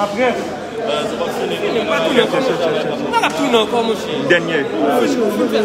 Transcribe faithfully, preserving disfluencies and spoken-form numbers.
Laprès. Fini, pa tounen ankò, monchè. Pa ka tounen ankò, monchè. Dènye. Ou fin, ou fin fè.